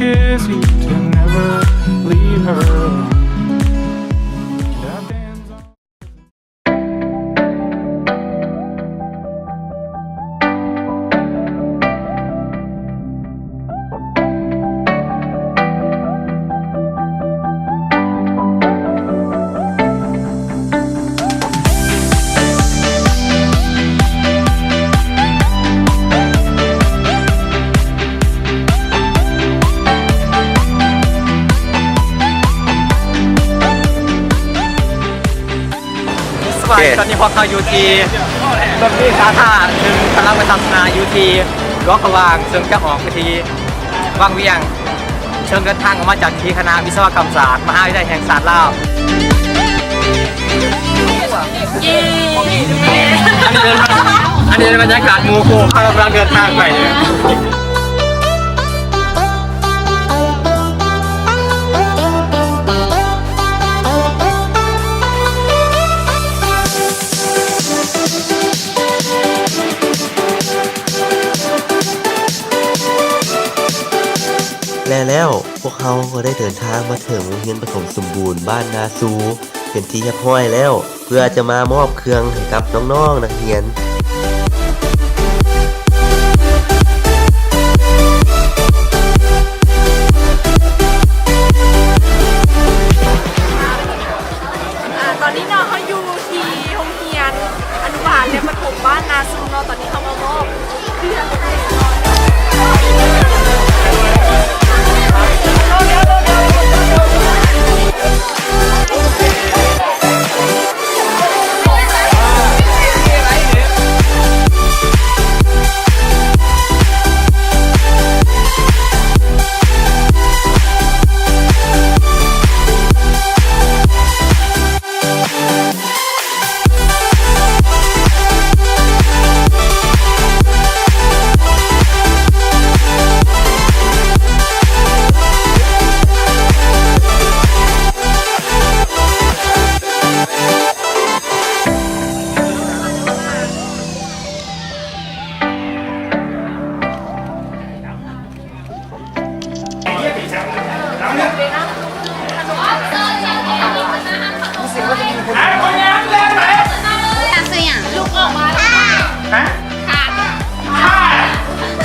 Easy to never leave her alone. ສະບາຍດີ ຕອນນີ້ພວກເຮົາຢູ່ທີ່ລົດເມສາທາລະນະ ຊຶ່ງກຳລັງໄປທັດສະນະຢູ່ທີ່ຫຼວງພະບາງ ເຊິ່ງຈະອອກໄປທີ່ວັງວຽງ ເຊິ່ງເດີນທາງອອກມາຈາກທີ່ຄະນະວິສະວະກຳສາດ ມະຫາວິທະຍາໄລແຫ່ງຊາດລາວ. ອັນນີ້ເປັນ ອັນນີ້ເປັນບັນຍາກາດໝູ່ຄູ່ ເຮົາກຳລັງເດີນທາງໄປ. ແລະແລ້ວ ພວກເຮົາກໍໄດ້ເດີນທາງມາເຖິງໂຮງຮຽນປະຖົມສົມບູນບ້ານນາຊູ ເປັນທີ່ຮຽບຮ້ອຍແລ້ວ ເພື່ອຈະມາມອບເຄື່ອງໃຫ້ກັບນ້ອງໆນັກຮຽນ. ອ່າ ຕອນນີ້ເນາະ ເຮົາຢູ່ທີ່ໂຮງຮຽນອະນຸບານ ແລະ ປະຖົມບ້ານນາຊູເນາະ. ຕອນນີ້ເຮົາມາມອບ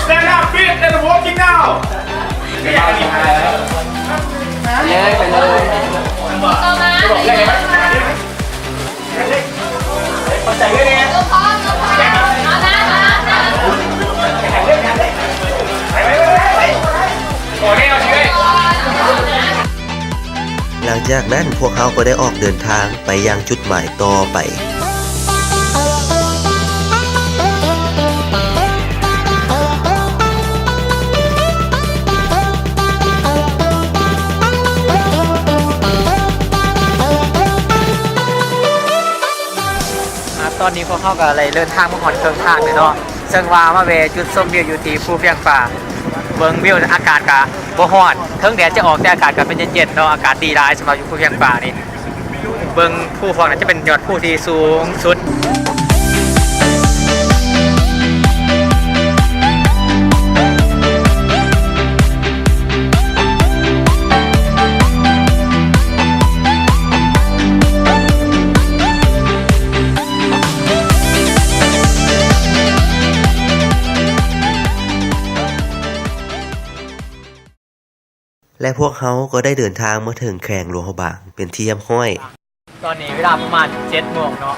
Stand up, fit and walking now. ໄປເລີຍ ໄປເລີຍ ຕໍ່ມາ ຫຼັງຈາກນັ້ນ ພວກເຮົາກໍໄດ້ອອກເດີນທາງໄປຍັງຈຸດໝາຍຕໍ່ໄປ. ອ່າ ຕອນນີ້ພວກເຮົາກໍໄດ້ເດີນທາງມາຮອດເຄິ່ງທາງແລ້ວເນາະ ເຊິ່ງວ່າມາແວ່ຈຸດຊົມວິວຢູ່ທີ່ພູພຽງຟ້າ ເບິ່ງວິວ ອາກາດກໍບໍ່ຮ້ອນ ເຖິງແດດຈະອອກ ແຕ່ອາກາດກໍເປັນເຢັນໆເນາະ ອາກາດດີຫຼາຍສຳລັບຢູ່ພູພຽງຟ້ານີ້. ເບິ່ງພູພວກນັ້ນຈະເປັນຍອດພູທີ່ສູງສຸດ. ແລະ ພວກເຮົາກໍໄດ້ເດີນທາງມາເຖິງແຂວງຫຼວງພະບາງເປັນທີ່ຮຽບຮ້ອຍ. ຕອນນີ້ເວລາປະມານເຈັດໂມງເນາະ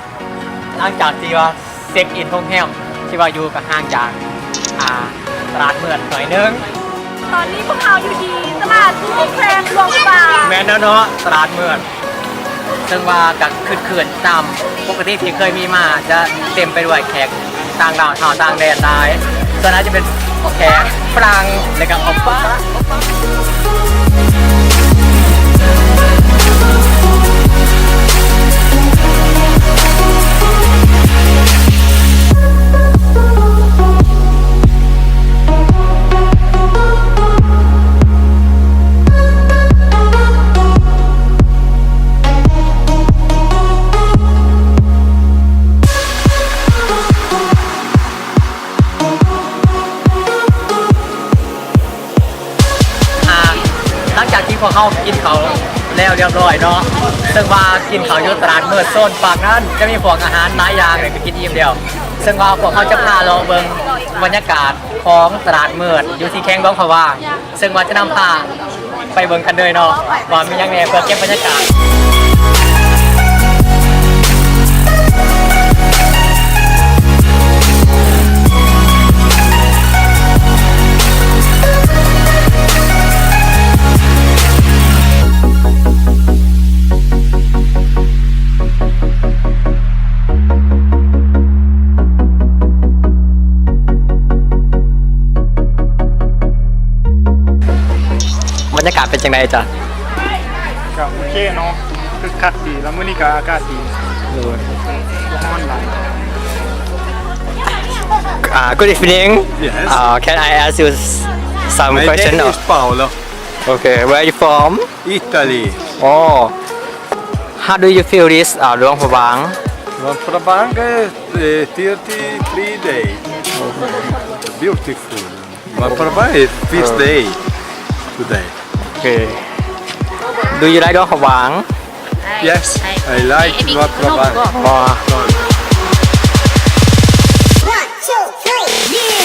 ຫຼັງຈາກທີ່ວ່າເຊັກອິນໂຮງແຮມທີ່ວ່າຢູ່ກໍຫ່າງຈາກ ອ່າ ຕະຫຼາດເມືອງໜ້ອຍໜຶ່ງ. ຕອນນີ້ພວກເຮົາຢູ່ທີ່ຕະຫຼາດເມືອງແຂວງຫຼວງພະບາງ. ແມ່ນແລ້ວເນາະ ຕະຫຼາດເມືອງ ເຊິ່ງວ່າກໍຄຶກຄື້ນຕາມປົກກະຕິທີ່ເຄີຍມີມາ ຈະເຕັມໄປດ້ວຍແຂກຕ່າງດ້າວ ຊາວຕ່າງແດນຫຼາຍ ສ່ວນຫຼາຍຈະເປັນແຂກຝຣັ່ງ ແລະກໍໂອປ້າ. ອ່າ ຫຼັງຈາກທີ່ພວກເຮົາກິນເຂົ້າແລ້ວລຽບຮ້ອຍເນາະ, ເຊິ່ງວ່າກິນເຂົ້າຢູ່ຕະຫຼາດມືດໂຊນປາກນັ້ນ ຈະມີພວກອາຫານຫຼາຍຢ່າງ ແລ້ວກໍກິນອີ່ມແລ້ວ, ເຊິ່ງວ່າພວກເຮົາຈະພາເລາະເບິ່ງບັນຍາກາດຂອງຕະຫຼາດມືດຢູ່ທີ່ແຂວງຫຼວງພະບາງ. ເຊິ່ງວ່າຈະນຳພາໄປເບິ່ງກັນເລີຍເນາະ ວ່າມີຫຍັງແດ່ ເພື່ອເກັບບັນຍາກາດ. ບັນຍາກາດເປັນຈັ່ງໃດຈະ? ກໍໂອເຄເນາະ ຄຶກຄັກດີ ແລ້ວມື້ນີ້ກໍອາກາດດີ ໂດຍ ບໍ່ຮ້ອນຫຼາຍ. Uh, good evening. Yes. Uh, can I ask you s-, some My question? Name is Paolo. Okay, where are you from? Italy. Oh, how do you feel this, uh, Luang Prabang? Luang Prabang is, uh, thirty-three day. Beautiful. Luang Prabang is feast day today. Okay. Do you like Luang Prabang? Yes, I like Luang Prabang. Wow. One, two, three, yeah.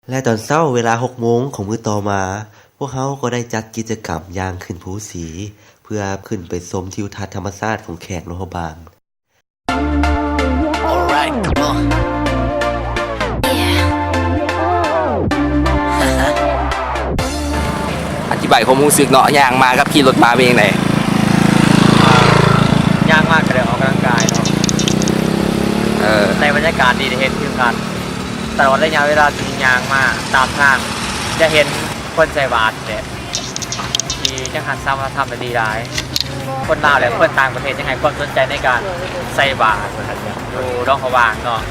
ແລະ ຕອນເຊົ້າເວລາຫົກໂມງຂອງມື້ຕໍ່ມາ, ພວກເຮົາກໍໄດ້ຈັດກິດຈະກຳຍ່າງຂຶ້ນພູສີ ເພື່ອຂຶ້ນໄປຊົມທິວທັດທຳມະຊາດຂອງແຂວງຫຼວງພະບາງ. Alright, come on. Yeah. ອະທິບາຍຄວາມຮູ້ສຶກເນາະ, ຍ່າງມາກັບຂີ່ລົດມາເປັນຈັ່ງໃດ? ຍ່າງມາກໍໄດ້ອອກກຳລັງກາຍເນາະ. ເອີ ໃນບັນຍາກາດນີ້ໄດ້ເຫັນຄືກັນ. ຕະຫຼອດໄລຍະເວລາທີ່ຍ່າງມາຕາມທາງ ຈະເຫັນຄົນໃສ່ບາດແຫຼະ ທີ່ຍັງຮັກສາວັດທະນະທຳໄດ້ດີຫຼາຍ. ຄົນລາວ ແລະ ຄົນຕ່າງປະເທດຍັງໃຫ້ຄວາມສົນໃຈໃນການໃສ່ບາດ ຢູ່ດອງຂະຫວ່າງເນາະ.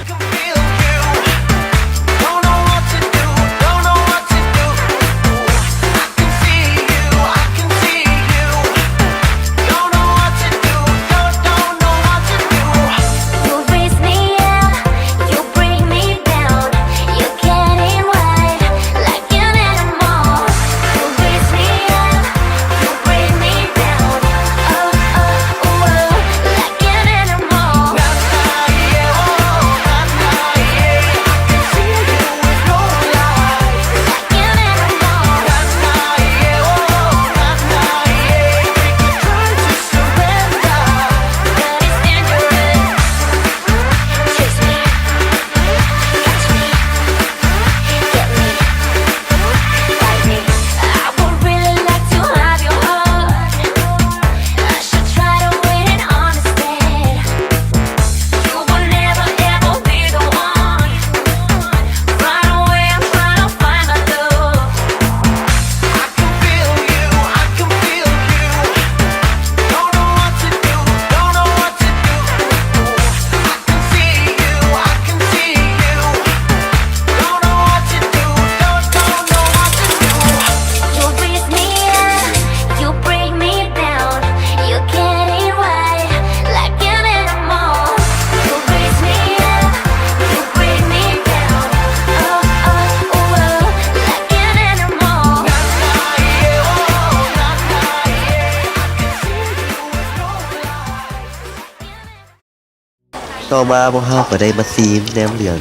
ຕໍ່ມາພວກເຮົາກໍໄດ້ມາຊີມແໜມເຫຼືອງ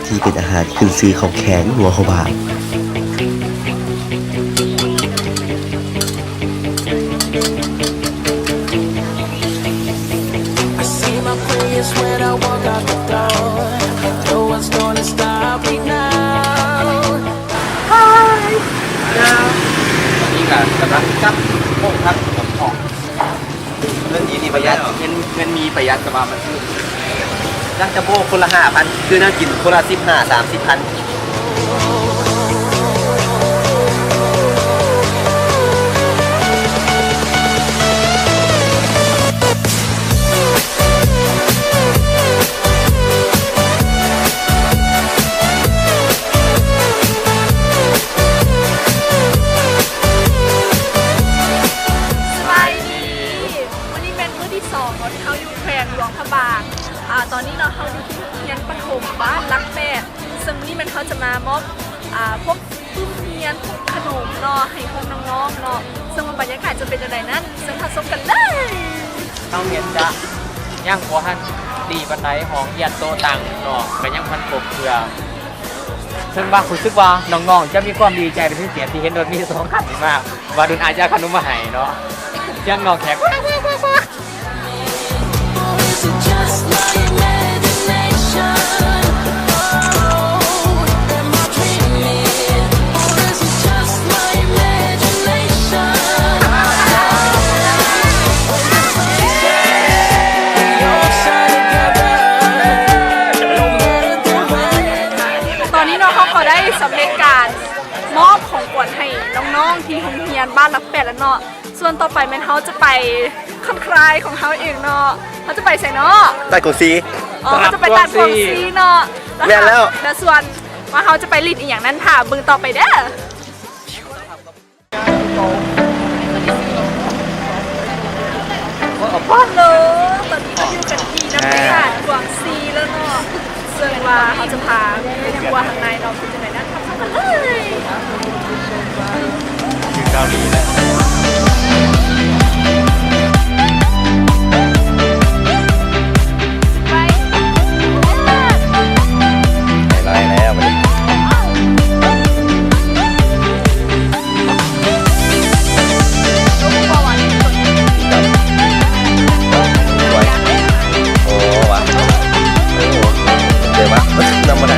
ທີ່ເປັນອາຫານຂຶ້ນຊື່ຂອງແຂວງຫຼວງພະບາງ. Hi. ຕອນນີ້ກໍກຳລັງຈັບໂປະຜັກຫອມ. ເງິນດີນີ້ປະຢັດ ເງິນ ເງິນມີປະຢັດ ແຕ່ວ່າມັນຖືກ ຢາກຈະໂບກຄົນລະຫ້າພັນ ຊື້ແນວກິນຄົນລະສິບຫ້າ ສາມສິບພັນ. ຂະໜົມເນາະ ໃຫ້ພວກນ້ອງໆເນາະ ເຊິ່ງວ່າບັນຍາກາດຈະເປັນຈັ່ງໃດນັ້ນ ເຊີນຮັບຊົມກັນເລີຍ. ເຮົາຮຽນກະຍັງບໍ່ທັນດີປານໃດ ຫ້ອງຮຽນໂຕະຕັ່ງເນາະ ກະຍັງບໍ່ທັນຄົບເທື່ອ ເຊິ່ງວ່າຮູ້ສຶກວ່ານ້ອງໆຈະມີຄວາມດີໃຈເປັນພິເສດທີ່ເຫັນລົດມີສອງຄັນນີ້ມາ ວ່າລຸ້ນອ້າຍຈະເອົາຂະໜົມມາໃຫ້ເນາະ ສຽງນ້ອງແຂກ ຕອນນີ້ເນາະ ເຮົາກໍໄດ້ສຳເລັດການມອບຂອງຂວັນໃຫ້ນ້ອງໆທີ່ໂຮງຮຽນບ້ານຫຼັກແປດແລ້ວເນາະ. ສ່ວນຕໍ່ໄປແມ່ນເຮົາຈະໄປຜ່ອນຄລາຍຂອງເຮົາເອງເນາະ. ເຮົາຈະໄປໃສເນາະ? ຕາດກວາງຊີ. ອໍ ເຮົາຈະໄປຕາດກວາງຊີເນາະ. ແມ່ນແລ້ວ. ແລ້ວສ່ວນວ່າເຮົາຈະໄປຫຼິ້ນອີ່ຫຍັງນັ້ນ ຖ້າເບິ່ງຕໍ່ໄປເດີ້. ເນາະ ຕອນນີ້ເຮົາຢູ່ກັນທີ່ນ້ຳຕະກາດກວາງຊີແລ້ວເນາະ ເຊິ່ງວ່າເຮົາຈະພາໄປທົວທາງໃນເນາະ ເປັນຈັ່ງໃດນັ້ນ ໄປກັນເລີຍ. ຄືເກົາຫຼີແຫຼະ. ໄປ ໄປແລ້ວບັດນີ້. ໂອ້ ວ່າ ໂອ້ ເດີວ່າ ນຳບໍ່ໄດ້.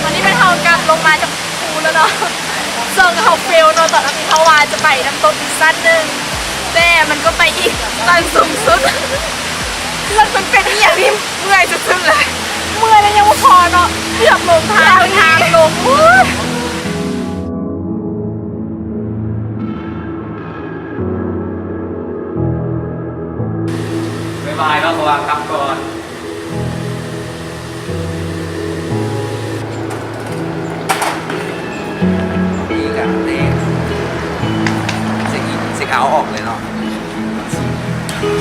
ຕອນນີ້ແມ່ນເຮົາກັບລົງມາຈາກພູແລ້ວເນາະ ເຊິ່ງເຮົາເຟວເນາະ ຕອນນັ້ນເຮົາວ່າຈະໄປນ້ຳຕົກອີກຊັ້ນໜຶ່ງ ແຕ່ມັນກໍໄປອີກຊັ້ນສູງສຸດ ແລ້ວມັນເປັນອີ່ຫຍັງທີ່ເມື່ອຍສຸດໆເລີຍ ເມື່ອຍແລ້ວຍັງບໍ່ພໍເນາະ ເກືອບຫຼົງທາງ ທາງລົງ ໂອ້ຍ. ບາຍບາຍເນາະ ເພາະວ່າກັບກ່ອນ ນີ້ກະເຕະເຊັກອິນ ເຊັກເອົາອອກເລີຍເນາະ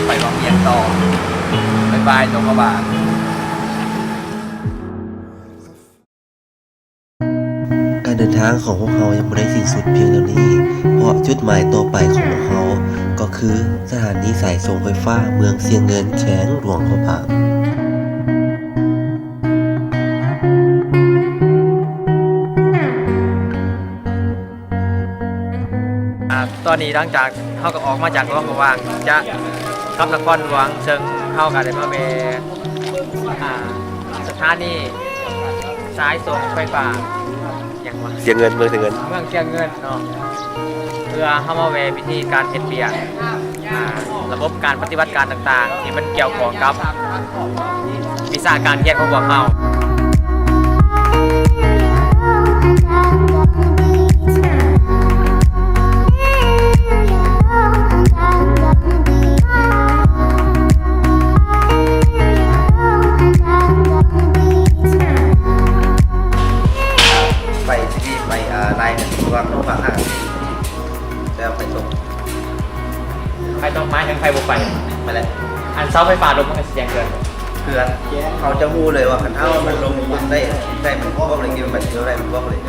ໄປວາງວຽງຕໍ່ ບາຍບາຍ ຕົວພະບາ. ການເດີນທາງຂອງພວກເຮົາຍັງບໍ່ໄດ້ສິ້ນສຸດພຽງເທົ່ານີ້, ເພາະຈຸດໝາຍຕໍ່ໄປຂອງພວກເຮົາກໍຄືສະຖານີສາຍສົ່ງໄຟຟ້າເມືອງຊຽງເງິນ ແຂວງຫຼວງພະບາງ. ອາ ຕອນນີ້ຫຼັງຈາກເຮົາກໍອອກມາຈາກຫຼວງພະບາງ ຈະກັບນະຄອນຫຼວງ ເຊິ່ງເຮົາກໍໄດ້ມາແວ່ ອາ ສະຖານີສາຍສົ່ງໄຟຟ້າ ຫຍັງວະ ຊຽງເງິນ ເມືອງຊຽງເງິນ ເມືອງຊຽງເງິນເນາະ ເພື່ອເຮົາມາແວ່ວິທີການເຮັດວຽກ ອາ ລະບົບການປະຕິບັດການຕ່າງໆ ທີ່ມັນກ່ຽວຂ້ອງກັບວິຊາການຮຽນຂອງພວກເຮົາ. ໄຟຕ້ອງມາ ຈັ່ງໄຟບໍ່ໄປ. ມາແລ້ວ. ອັນເສົາໄຟຟ້າລົ້ມມັນກໍຊິແຈ້ງເຕືອນ. ເຕືອນ. ເຮົາຈະຮູ້ເລີຍວ່າຄັນເຮົາມັນລົງໄດ້ ໄດ້ມັນບອກເລີຍ ມັນຊິໄດ້ມັນບອກເລີຍ.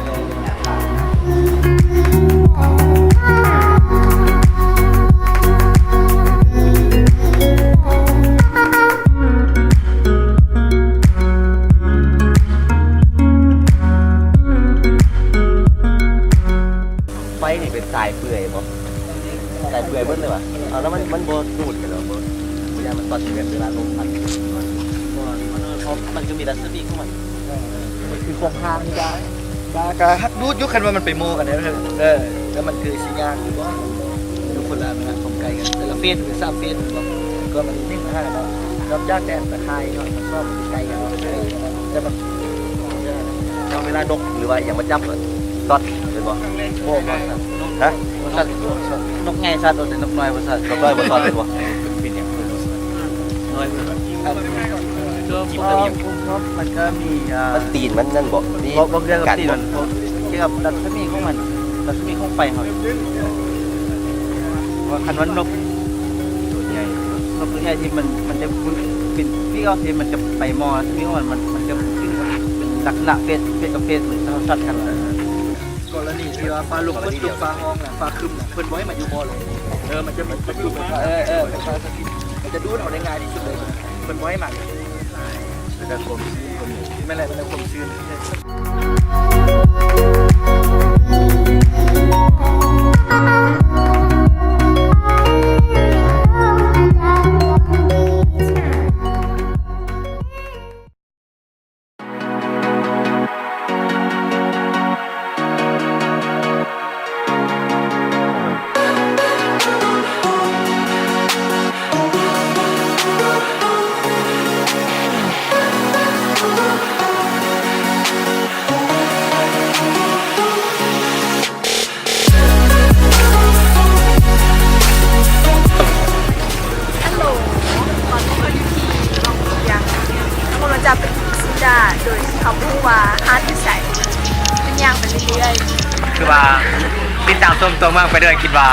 ໄຟນີ້ເປັນສາຍເປື່ອຍບໍ່? ສາຍເປື່ອຍເບິດເລີຍຫວາ? ເອົາ ແລ້ວມັນ ມັນບໍ່ດູດກັນເນາະ ບໍ່ ບໍ່ຢ້ານມັນຕອດແບບເວລາລົມພັດ? ບໍ່ ມັນ ເພາະມັນກໍມີລັດສະໝີຂອງມັນ. ເອີ ມັນຄືໂຄງຮ່າງທີ່ວ່າ ກະ ກະຮັກດູດຢູ່ ຄັນວ່າມັນໄປໝໍ້ກັນເດ້. ເອີ ແລ້ວມັນຄືຊິຍາກຢູ່ບໍ່? ຢູ່ຄົນລະອັນນະ ຄວາມໄກກັນ ແຕ່ລະເຟສຄືສາມເຟສແມ່ນບໍ່? ກໍມັນໜຶ່ງຫ້າເນາະ ນອກຈາກແຕ່ຕະຂ່າຍເນາະ ມັນຊອກມັນໃກ້ກັນເນາະ. ເອີ ແຕ່ມັນ ເວລານົກ ຫຼືວ່າອີ່ຫຍັງມາຈັບ ຕອດແມ່ນບໍ່? ບໍ່ ບໍ່ຕອດ. ຮະ? ບໍ່ຕອດ. ນົກໃຫຍ່ຕອດ ແຕ່ນົກນ້ອຍບໍ່ຕອດ. ນົກນ້ອຍບໍ່ຕອດແມ່ນບໍ່? ນ້ອຍ ມັນກໍມີ ອ່າ ມັນຕີນມັນນັ້ນບໍ່? ມີ ບໍ່ ບໍ່ກ່ຽວກັບຕີນມັນ ບໍ່ ກ່ຽວກັບລັດສະໝີຂອງມັນ ລັດສະໝີຂອງໄຟເຮົາ. ວ່າຄັນວ່ານົກ ຕົວໃຫຍ່ ນົກຕົວໃຫຍ່ທີ່ມັນ ມັນຈະເປັນປີກອອກ ທີ່ມັນຈະໄປໝໍ້ ລັດສະໝີຂອງມັນ ມັນ ມັນຈະເປັນ ເປັນລັກສະນະເຟສ ເຟສຕໍ່ເຟສ ເໝືອນເຮົາຊັດກັນ. ກໍລະນີທີ່ວ່າຟ້າລົງ ຝົນຕົກ ຟ້າຮ້ອງນະ ຟ້າຄຶ້ມນະ ເພິ່ນບໍ່ໃຫ້ມາຢູ່ບໍ່ເລີຍ. ເອີ ມັນຈະມີ ເອີ ເອີ ມັນຈະດູດເອົາໄດ້ງ່າຍທີ່ສຸດເລີຍ ເພິ່ນບໍ່ໃຫ້ມາ. ເປັນແຕ່ຄວາມ ແມ່ນແຫຼະ ເປັນແຕ່ຄວາມຊື່ນ. ຮັລໂຫຼ ຕອນນີ້ເຮົາຢູ່ທີ່ໜອງເພຍງ ເຮົາກຳລັງຈະໄປກິນຊູດາ ໂດຍທີ່ເຮົາບໍ່ຮູ້ວ່າຮ້ານຢູ່ໃສ ເປັນຍ່າງໄປເລື້ອຍໆ. ຄືວ່າຕິດຕາມຊົມຕົວເມືອງໄປເລື້ອຍ ຄິດວ່າ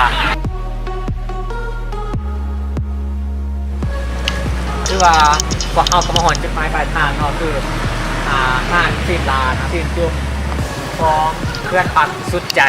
ຄືວ່າພວກເຮົາກໍມາຮອດຈຸດໝາຍປາຍທາງເນາະ ຄື ອ່າ ຮ້ານຊີ້ນລານ ຊີ້ນຈຸ້ມຂອງເພື່ອນປັກສຸດໃຈ.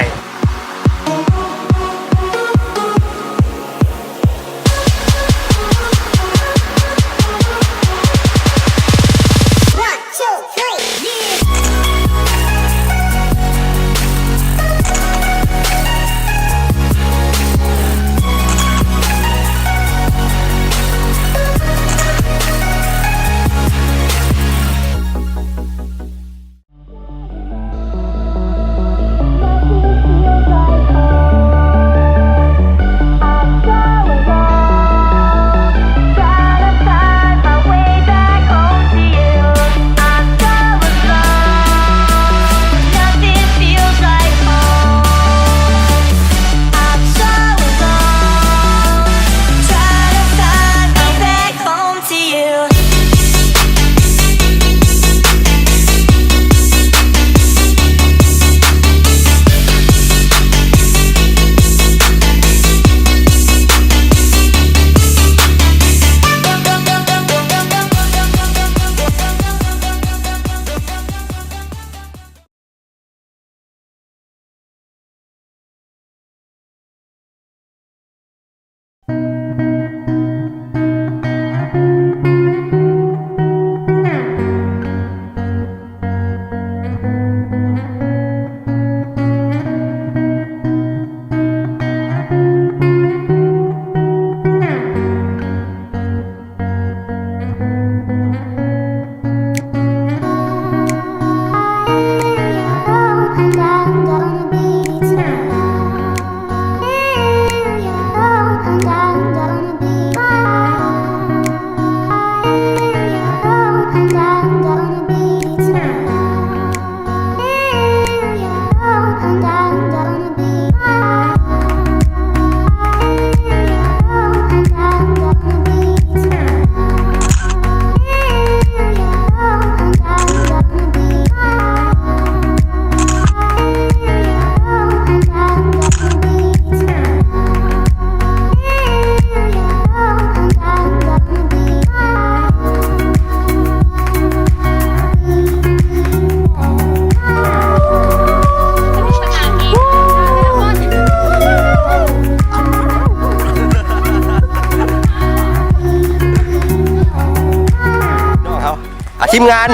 ທີມງານ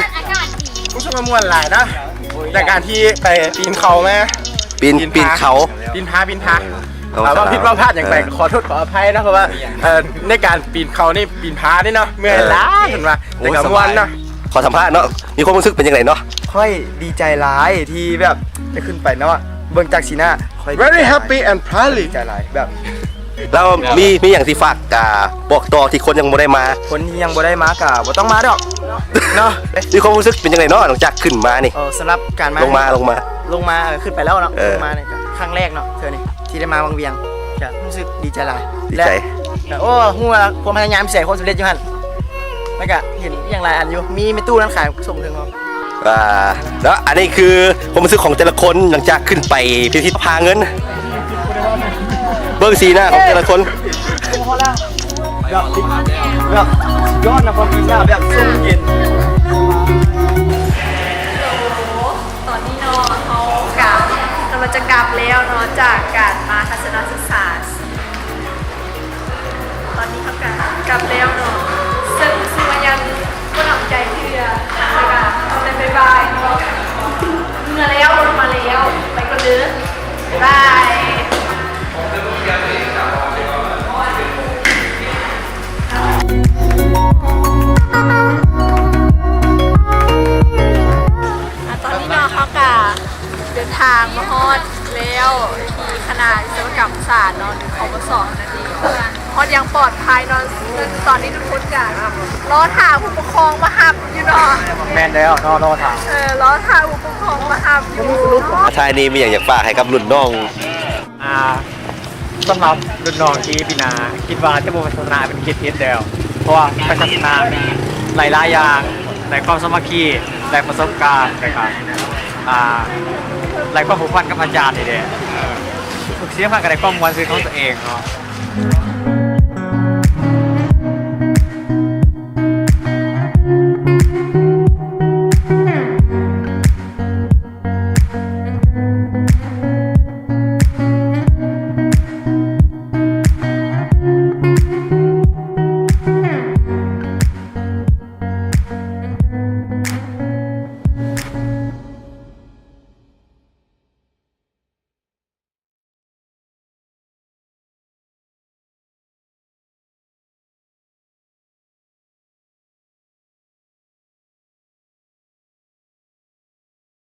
ຮູ້ສຶກວ່າມ່ວນຫຼາຍເນາະ ຈາກການທີ່ໄປປີນເຂົາມາ ປີນ ປີນ ປີນເຂົາ ປີນຜາ ປີນຜາ ເອີ ເວົ້າຜິດເວົ້າພາດຫຍັງໄປ ເອີ ຂໍໂທດຂໍອະໄພເນາະ ເພາະວ່າ ເອີ ໃນການປີນເຂົານີ້ ປີນຜານີ້ເນາະ ເມື່ອຍຫຼາຍ ເອີ ເພິ່ນວ່າ ໂອ້ ແຕ່ກໍມ່ວນເນາະ ສະບາຍ ຂໍສຳພາດເນາະ ມີຄວາມຮູ້ສຶກເປັນຈັ່ງໃດເນາະ? ຂ້ອຍດີໃຈຫຼາຍທີ່ແບບໄດ້ຂຶ້ນໄປເນາະ ເບິ່ງຈາກສີໜ້າ ຂ້ອຍ Very happy and proud ດີໃຈຫຼາຍ ແບບ ແລ້ວມີ ມີຫຍັງທີ່ຝາກ ອ່າ ບອກຕໍ່ທີ່ຄົນຍັງບໍ່ໄດ້ມາ? ຄົນທີ່ຍັງບໍ່ໄດ້ມາກໍບໍ່ຕ້ອງມາດອກເນາະ ມີຄວາມຮູ້ສຶກເປັນຈັ່ງໃດເນາະ ຫຼັງຈາກຂຶ້ນມານີ້? ເອີ ສຳລັບການມາ ລົງມາ ລົງມາ ລົງມາ ເອີ ຂຶ້ນໄປແລ້ວເນາະ ເອີ ລົງມານີ້ກໍຄັ້ງແລກເນາະ ເທື່ອນີ້ທີ່ໄດ້ມາວັງວຽງ ກໍຮູ້ສຶກດີໃຈຫຼາຍ ດີໃຈ ແລະ ກໍ ໂອ້ ຮູ້ວ່າຄວາມພະຍາຍາມຊິໃສ່ຄວາມສຳເລັດຢູ່ຫັ້ນ ແລ້ວກໍເຫັນອີ່ຫຍັງຫຼາຍອັນຢູ່ ມີແມ່ຕູ້ນັ້ນຂາຍສົ່ງເຖິງເນາະ. ອ່າ ເນາະ ອັນນີ້ຄືຄວາມຮູ້ສຶກຂອງແຕ່ລະຄົນ ຫຼັງຈາກຂຶ້ນໄປພິພິທະພັນຫາເງິນ ເບິ່ງສີໜ້າຂອງແຕ່ລະຄົນ ແບບ ແບບ ຍອດນະ ຄວາມຈິງແລ້ວແບບຊຸ່ມເຢັນ. ຕອນນີ້ເນາະ ເຮົາກະກຳລັງຈະກັບແລ້ວເນາະ ຈາກການມາທັດສະນະສຶກສາ ຕອນນີ້ເຮົາກະກັບແລ້ວເນາະ ເຊິ່ງຮູ້ສຶກວ່າຍັງບໍ່ໜຳໃຈເທື່ອ ແລ້ວກະຕ້ອງໄດ້ບາຍບາຍເນາະ ເມື່ອແລ້ວ ລົດມາແລ້ວ ໄປກ່ອນເດີ ບາຍບາຍ. ອ່າ ຕອນນີ້ເນາະ ເຮົາກະເດີນທາງມາຮອດແລ້ວທີ່ຄະນະວິສະວະກຳສາດເນາະ ຫຼື ຄວສ ນັ້ນເອງ ຮອດຢ່າງປອດໄພເນາະ ເຊິ່ງຕອນນີ້ທຸກຄົນກະລໍຖ້າຜູ້ປົກຄອງມາຮັບຢູ່ເນາະ. ແມ່ນແລ້ວເນາະ ລໍຖ້າ ເອີ ລໍຖ້າຜູ້ປົກຄອງມາຮັບຢູ່. ທ້າຍນີ້ມີຫຍັງຢາກຝາກໃຫ້ກັບລຸ້ນນ້ອງ? ອ່າ ສຳລັບລຸ້ນນ້ອງທີ່ປີໜ້າຄິດວ່າຈະບໍ່ໄປທັດສະນະ ເປັນເຂດຜິດແລ້ວ ເພາະວ່າໄປທັດສະນະຫຼາຍໆຢ່າງ ໄດ້ຄວາມສາມັກຄີ ໄດ້ປະສົບການ ແລ້ວກໍ ອ່າ ໄດ້ຄວາມຜູກພັນກັບອາຈານນີ້ແຫຼະ ເອີ ທຸກສິ່ງທຸກຢ່າງກໍໄດ້ຄວາມມ່ວນຊື່ນຂອງຕົວເອງເນາະ.